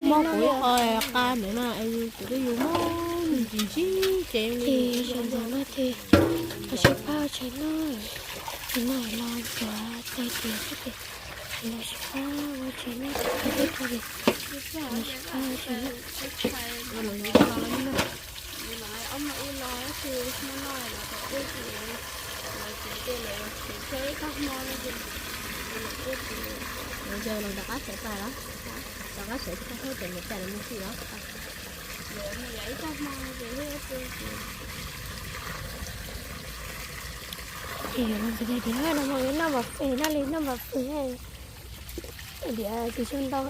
Muab kuv ib qho qa ntawd na, kuv twb yus muab ntsib ntsib ces sawv ntxov no ces los sib pab ua tshais noj, ces no los ntxuav tais diav xwb ces los sib pab ua tshais noj, los sib pab ua tshais noj. Los rov qab sawv tas los, rov qab sawv tsis tau hauj tseem mus tas los mus xwb los. Ces yuav los ntxiv diav no mas noj npam fwm, noj li noj npam fwm diav tsis tshua ntau.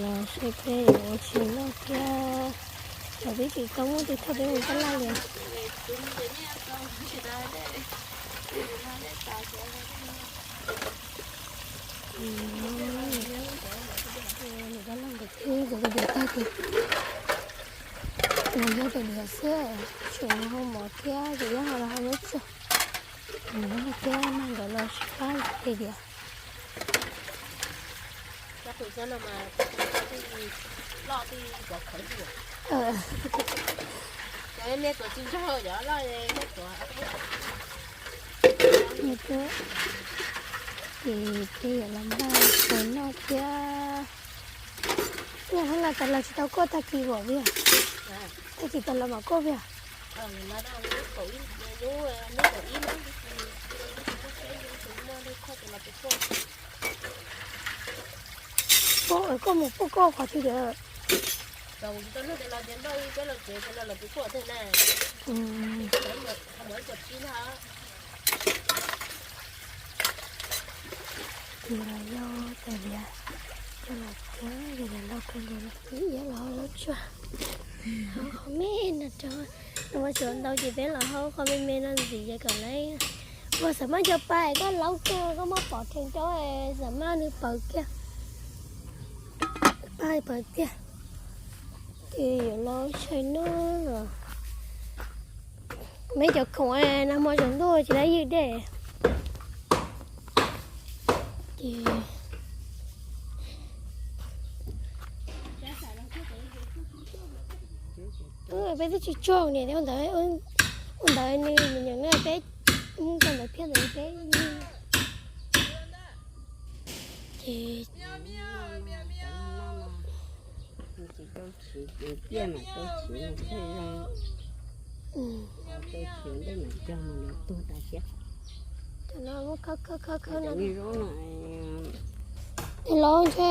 Los saib peb yuav ua tshais noj thiab, los twb tsis tau muab tus thawj peb mus tab laj li. Nws tab laj ntawm twb ua tus diav tag ces nws yog tus diav xwb, tseem ho mov thiab ces yog ho los ho lub tsog, nws thiab nag ntawd los sib pab li diav. Ces peb yuav los npaj tshais noj thiab. Nyob hab los tas los tsis tau kuaj tag kis vim, tag kis tas los mam kuaj vim. Kuaj, kuaj mus kuaj koj qhov twg tias. Ces los yog tais diav, coj los cawv yog tais diav ntau kawg nkaus no, ib yam los hauv lub tsua, hauv qhov me no rau, no mas tsuav ntau ces peb los hauv qhov me me no ntxiv ces kom lawv, ua xam maj cov pa koj laub kiag koj muab pov rhees rau xam maj nws pawv kiag, pa pawv tiag. Ces yuav los tshais noj. Meb cov khoom nag hmo tsaus ntuj tsis lab ywj dej. Ces peb twb tsis tsaug niam ua ntawd, ua ntawd nws me nyuam na peb mus tau ntawd phiaj ntawd peb ces tiaj mas tau chiv thiaj zoo, tau chiv ntej mas cog mas nws tuag tas siab. Cov no khawb khawb khawb khawb no. Los ntshe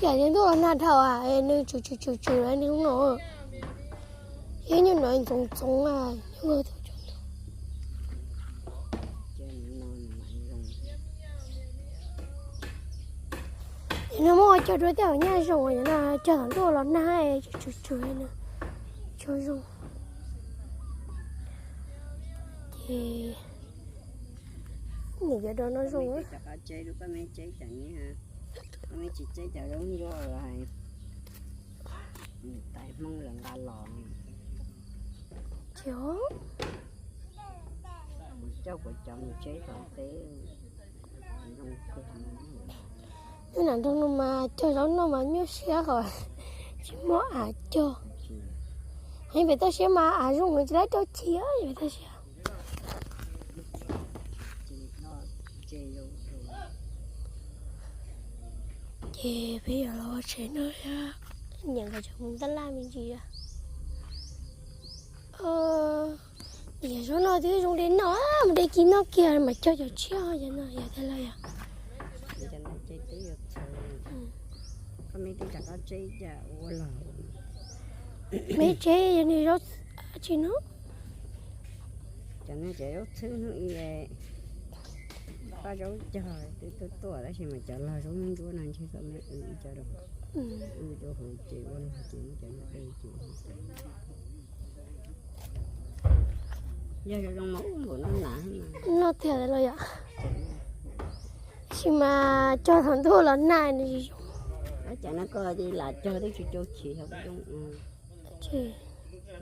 yam li ntuj los nag dhau nws tsum tsum tsum tsum nws no, ib nyuag no ntxoov ntxoov. Yog no muab ua cog dua tej nyaj zoo, yog no cog thaum ntuj los nag tsum tsum no, cog zoo. Ces nws cov dua no zoo. Tsis teb cov zoo ncuab los hais, tais Hmoob lawv nqa los. Coj kuv cov mus tseb tom teb. Nyob nram nroog no mas cog zaub noj mas nyuaj siab hos tsis muaj av cog. Heev pem toj siab mas av zoo heev tsis laib rau chiv pem toj siab. Ces peb yuav los ua tshais noj thiab, nyiam nkawd tseem mus tab laj me ntsis. Yog zaub no twb zoo li no, mus de kis noj kiag mas cog cov tshiab yog no yog tiag los yog. Meb tseb yog nws zaub tsis no. Cov no cov zaub txhwb hnub ib, paj zaub cog twb tuaj tuaj tab sis mas cov log zaub ntsuab no ntshe txom me ib co rau, ib co hauv ces ua log ces muab cov no de ces. Yog zoo zoo mas ub npaum no na. Noj tiag los yom. Tab sis mas cog thaum ntuj los nag nws tsis zoo. Cov no koj lam cog twb tsis cau chiv yog zoo.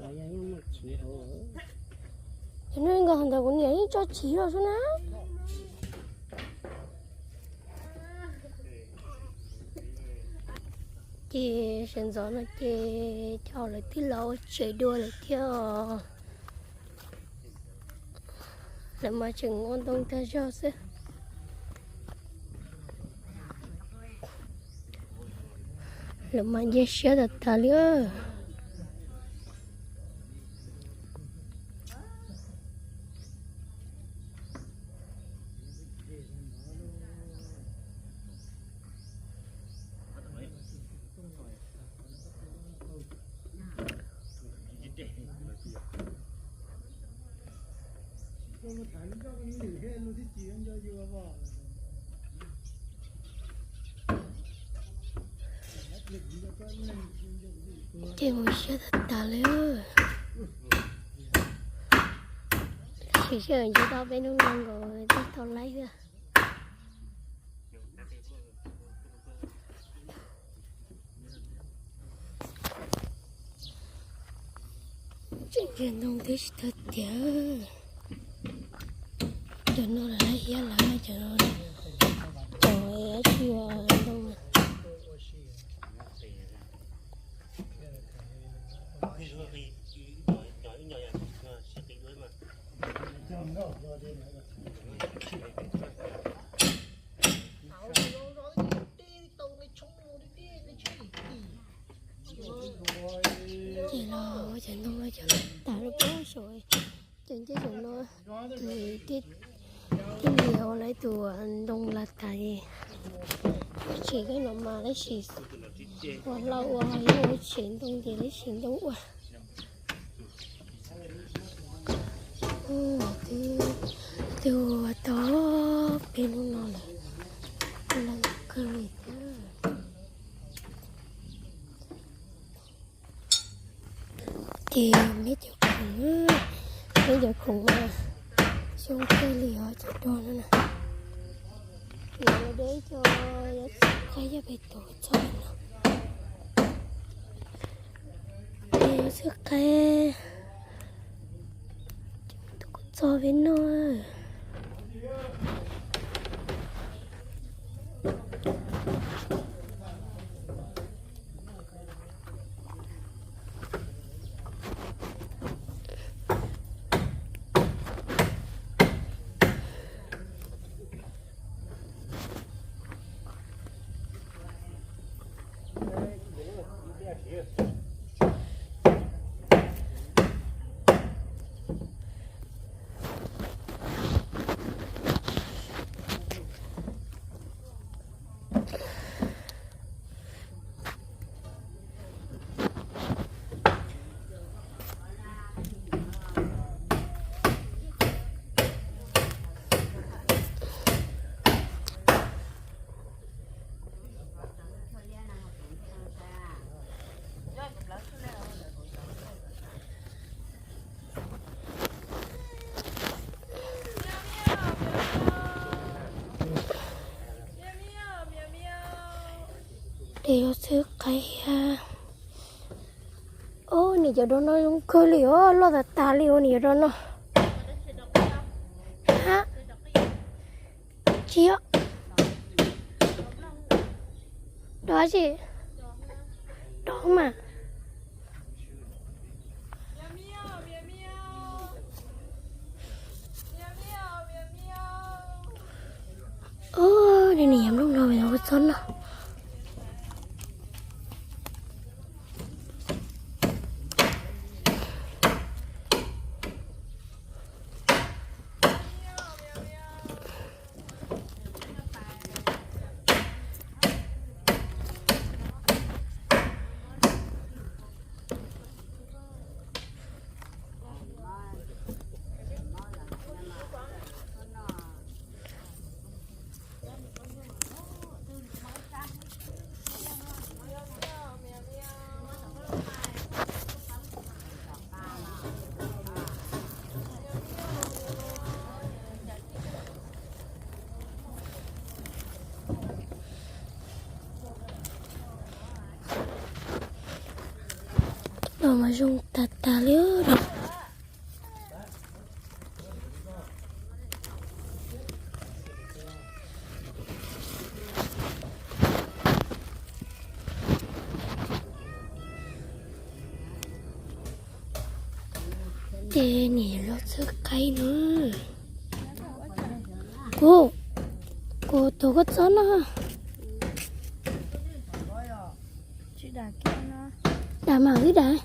Yog yeej muaj chiv hauv. Ces nws nkaus ntawd kuv niam yeej tso chiv los xwb na. Ces sawv ntxov no ces cov lawv twb los ua tsev dua lawm thiab os. Lawv mas tseem ua ntoo tag zog xwb. Lawv mas ncia siab tas tas li. Ces mus siab tag tas li. Tab sis sij hawm nce tau peb hnub no nkaus thiaj tau laib xwb. Tseem ntsia ntoo twb tsis tau tiav. Cov no lawv laib hiab lawm, cov no, cov dab tsi ntoo. Ces los cov ntoo no cov no tas lawm pob saum, cov ncej saum no, ces tij lias ua lawv tus ntoo las tas es tseem kawg no mas tab sis ua hlau ua yog ua tsev ntoo ces tab sis ntoo ua. Twb ua tau peb hnub no lawm, ua lawm kawg li thiab. Ces neb cov khoom, neb cov khoom mas xyoob kawg li os cov do no na. Lawv de cov yuav txhawb qaib coj pem tus txoj no. Ces yuav txhawb qaib tus txoj pem no. Ces yuav txhawb qaib thiab. Ob, nim cov do no zoo kawg li os, loj tas tas li os nim cov do no. Ha, tsis yog do tsi, do mas. Ob, nim niam nplooj no ua txob noj. Los mas zoo tas tas li. Niam yuav los txhwb qaib no. Kuv, kuv tuav kua txob no. Dam mas wb dam.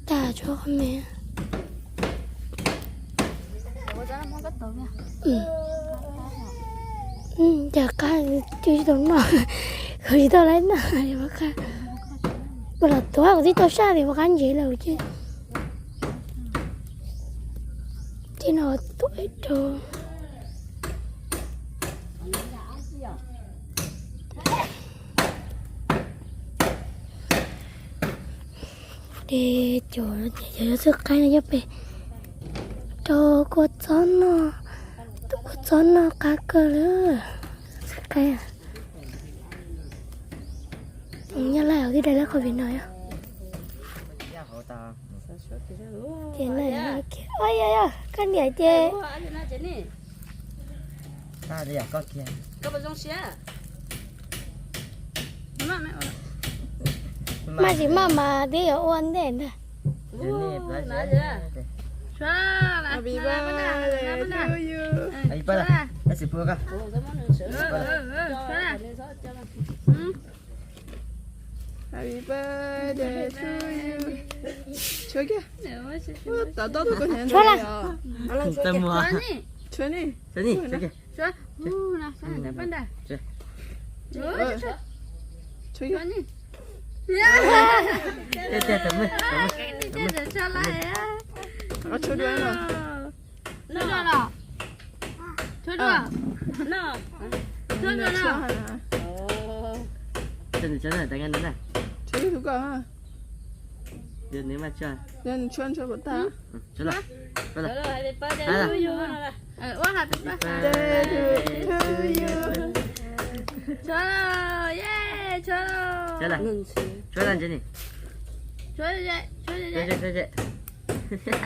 Tas tsuav qhov me. Cas qab tsis tau noj, khaws tsis tau lawm na. Kuv los tuav kuv twb tau saj tias puas qab ntsev lawm ces. Ces no tuav rau. Ces cov yuav txhwb qaib no coj pem rau kua txob noj, tus kua txob noj qab kawg li. Txhwb qaib. Nyab laj twb dai lawv qhov vim no yog. Ces no, yog koj niam ces maj tsis maj mas twb yuav ua ntej ntag. Happy birthday to you. Tshuav kiag. Tau tau tus koj hniav ntawd. Tshuav ni. Tshuav ni. Tshuav. Tshuav kiag. Tshuav dua no. Tshuav dua los? Tshuav dua no. Tshuav dua no. Tshuav tus koj. Tshuav, tshuav kom tag. Ua happy birthday to you. Tshuav lauj, ye, tshuav lauj. Tshuav lauj, Ntsev Nis. Tshuav, tshuav, tshuav.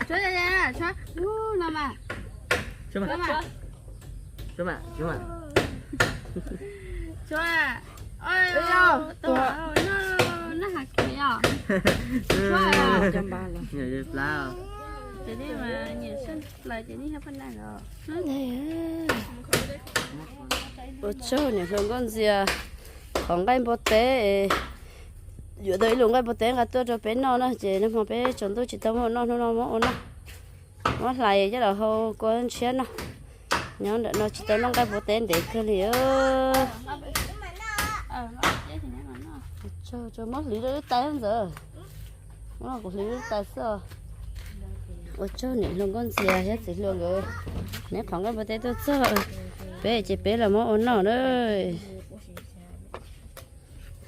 Tshuav, tshuav, tshuav. Ub, no mas. Tshuav mas, tshuav mas. Tshuav. Oi, no, no hais kiag os. Tshuav. Ces nej mas nyiam sab plaws ces nej yog paj naj los. Ua tsaug niam hluas nkauj ntxias qhov nqaij npua teb, yuav tau ib lub nqaij npua teb nqa tuaj rau peb noj na, ces nag hmo peb tsaus ntuj tsis tau muaj noj, hnub no muab ua noj. Muab hlais coj los hau kua ntshiab noj. Nyob ntawm no tsis tau noj nqaij npua teb ntev kawg li. Tsaug, muab hliv rau lub tais ntxawm. Muab kuv hliv lub tais xwb. Ua tsaug niam hluas nkauj ntxias thiab txiv hluas nkawd, neb qhov nqaij npua teb tuaj txog peb ces peb los muab ua noj na.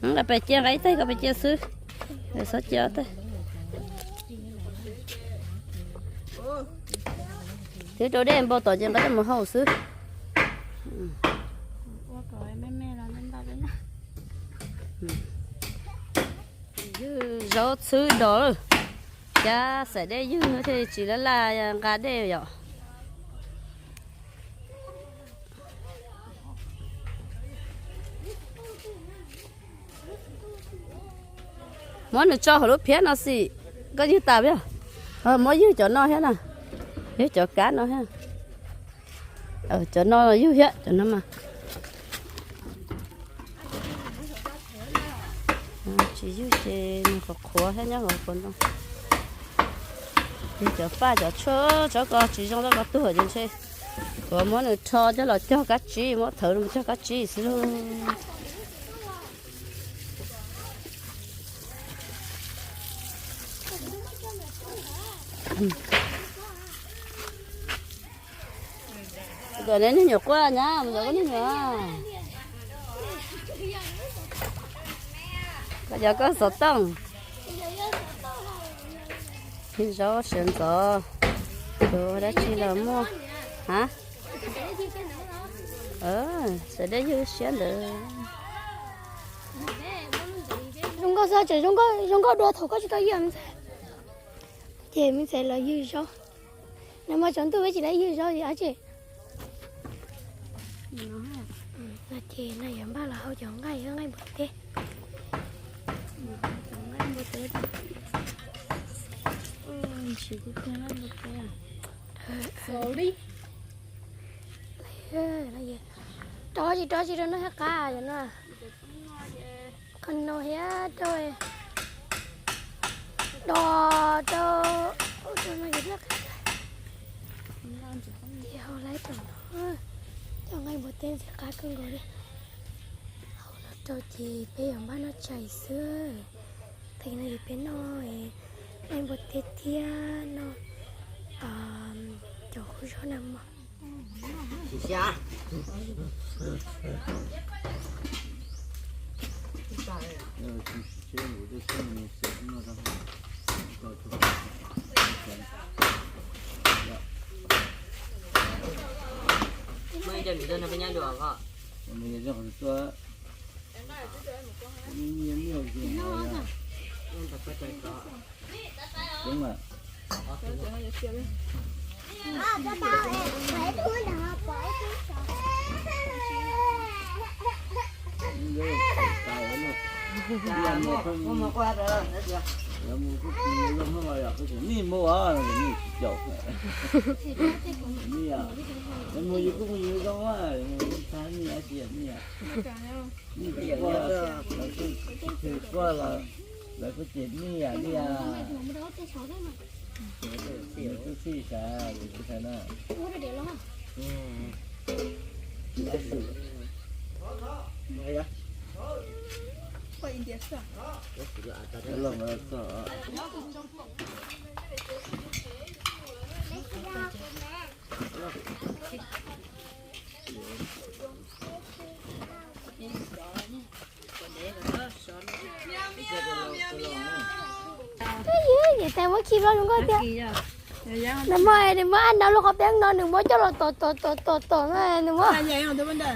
Nqa pais cia, nqa ib tais koj pais cia xwb, txhob cia ob tais. Twb rau dej npau tom ces nqa coj mus hau xwb. Ywg zaub txhwb dos lawm, cab xaim dej ywg thiaj tsis laj laj nqa dej yom. Muab nws tso hauv lub phiab no xwb, koj ywg tas yog. Muab ywg cov no thiab na, ywg cov kab no thiab. Cov no ywg thiab cov no mas. Tsis ywg ces nws qhuav qhuav thiab nyob hauv qhuav ntoo. Ywg cov paj cov tshuaj tsob ko tsis zoo rau ko tuag ces ntshe kuv muab nws rho coj los cog kab tsib, muab thawv los cog kab tsib xwb lauj. Kom neb niag nyuam quaj nyab mus zov koj niag nyuam. Koj cov koj xov tooj. Zaub siav ntxov, tus dab tsi los muaj. Ha, xav dej ywg siab ntawd. Zoo nkauj xwb, tseem zoo nkauj dua thaum koj tsis tau ywg me ntxhais. Ces me ntxhais los ywg zaub. Nag hmo tsaus ntuj peb tsis tau ywg zaub li dab tsi. No ces no yuav npaj los hau cov nqaij, nqaij npua teb. Nqaij npua teb, ntshiv tiag tiag nqaij npua teb. Rov tsis rov tsis rau no thiab qab yom no. Qhov no thiab rau, dos rau, ua rau no ces thiaj qab. Ces hau laib tom no, cov nqaij npua teb ntxim qab kawg nkaus li. Hau no rau ces peb yuav npaj noj tshais xwb. Tag kis no ces peb noj nqaij npua teb thiab noj cov kua zaub na mog. Mej mus, mej mus yus kuj mus yus zoo, mej mus tag mej tsis yam mej. Mej tsis quaj, lawv kuj tsis quaj los lawv kuj cem mej yam li as. Tub txib sav, tub txib sav na. Los txog. Ces tais muab khi los zoo nkauj tiag. Nws muab, nws muab ab nrab lub qhov peeb no nws muab coj los tom tom tom tom tom na nws muab.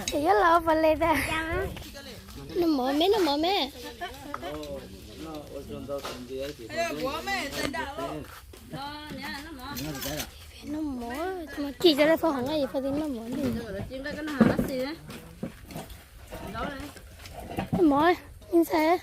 Ces yuav los ua pas les tas. Noj mov me, noj mov me. Noj mov, mas khi cov dab txog hov nqaij yus pab tib noj mov li. Noj mov, ntxhais.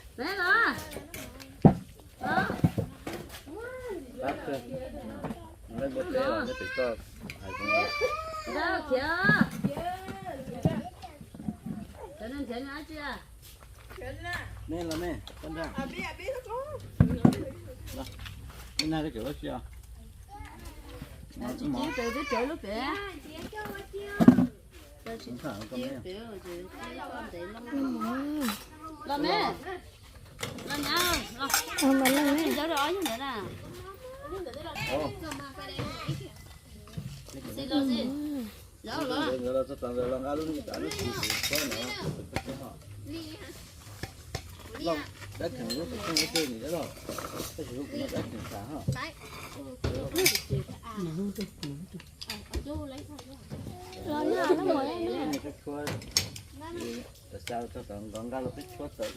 Nej los nej, nej na, koj cov lub sij os. Los me, los me, los me. Xi los xi. Nkawd los txog tod nkawd los nqa lub me tas lub tsis tsis txhob no. Dab kheem lub tsis txhob ua tej nim dab los, tab sis lub kuv no dab kheem tas ho. Tshuab, tshuab, tas xa txog tod nkawd nqa los peb tshuab tawm.